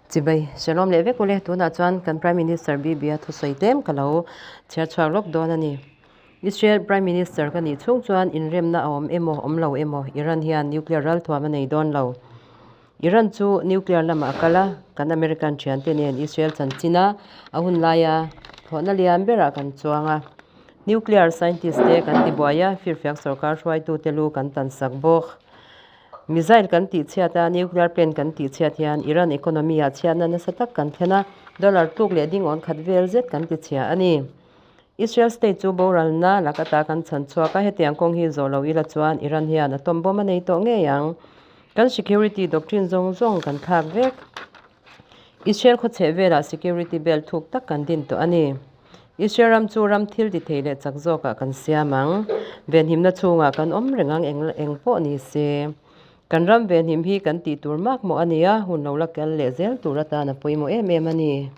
Chibai, Shalom leh vek ule, tunah chuan kan Prime Minister Bibi-a thusawi tlem ka lo chhiar chhuak lawk dawn a ni. Israel Prime Minister ka nih chhung chuan inremna a awm emaw awm lo emaw Iran hian nuclear ralthuam a nei dawn lo. Iran chu nuclear lamah a kal a, kan American thiante nen Israel chanchina a hun laia thlawhna lian berah kan chuang a. Nuclear scientist te kan tibuai a, firfiak sorkar hruaitute lu kan tansak bawk. Missile kan tih chhiat a, nuclear plant kan tih chhiat hian Iran economy ah chhiatna nasa tak kan thlen a, dollar tluk leh dingawn khat vel zet kan ti chhia a ni. Israel state chu boralna lak ata kan chhan chhuak a, hetiang kawng hi zawh lo ila chuan Iran hian atom bomb a nei tawh ngei ang. Kan security doctrine zawng zawng kan thlak vek. Israel khawchheh velah security belt thuk tak kan din tawh a ni. Israel ram chu ram thil ti thei leh chak zawkah kan siam ang. Venhimna chhungah kan awm reng ang eng eng pawh ni se. Kan ram venhim hi kan tih tur mak mawh a ni a, hun lo la kal leh zel tur atan a pawimawh em em a ni.